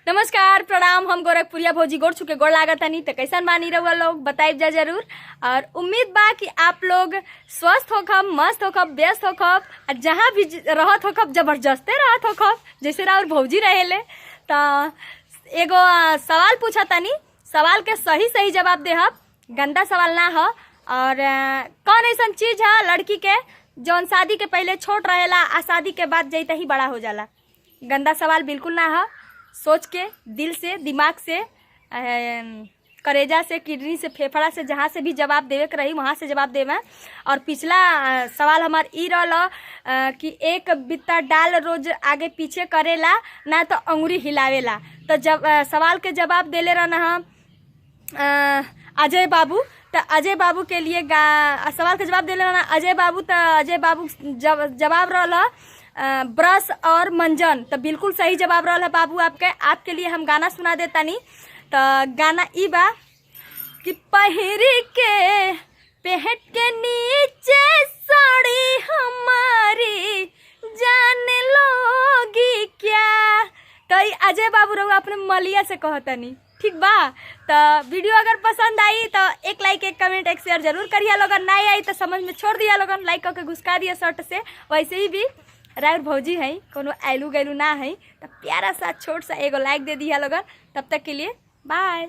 नमस्कार, प्रणाम। हम गोरखपुरिया भौजी गोड़ छुके गोड़ लागतानी। तो कैसन बानी रहुआ लोग, बताइब जा जरूर। और उम्मीद बा कि आप लोग स्वस्थ होखब, मस्त होखब, व्यस्त होखब आ जहाँ भी रहत होखब जबरदस्ते रहत होखब, जैसे राउर भौजी रहेले। तो एगो सवाल पूछा तानी, सवाल के सही सही जवाब देहब, गंदा सवाल ना हो। और कौन ऐसा चीज है लड़की के जौन शादी के पहले छोट रहेला आ शादी के बाद जैते ही बड़ा हो जाला? गंदा सवाल बिल्कुल ना हो। सोच के, दिल से, दिमाग से, करेजा से, किडनी से, फेफड़ा से, जहाँ से भी जवाब देवे के रही वहाँ से जवाब देवे। और पिछला सवाल हमार ई रहल कि एक बित्ता डाल रोज आगे पीछे करेला ना तो अंगुरी हिलावेला। तो जब सवाल के जवाब देले रहना हम अजय बाबू, तो अजय बाबू के लिए सवाल के जवाब देले रहना अजय बाबू, तो अजय बाबू जवाब रहल ब्रश और मंजन। तो बिल्कुल सही जवाब रहल है बाबू आपके। आपके लिए हम गाना सुना देतानी। तो गाना ई बा कि पहिर के पेट के नीचे साड़ी हमारी जान लोगी क्या। तो ई अजय बाबू रहुआ अपने मलिया से कहतनी, ठीक बा। तो वीडियो अगर पसंद आई तो एक लाइक, एक कमेंट, एक शेयर जरूर करिए लोगन। नहीं आई तो समझ में छोड़ दिया लोगन, लाइक करके घुसका दिया शर्ट से। वैसे ही भी राउर भौजी है, कोनो आयलू गैलू ना है, तो प्यारा सा छोट सा एगो लाइक they दिया लोगन। तब तक के लिए बाय।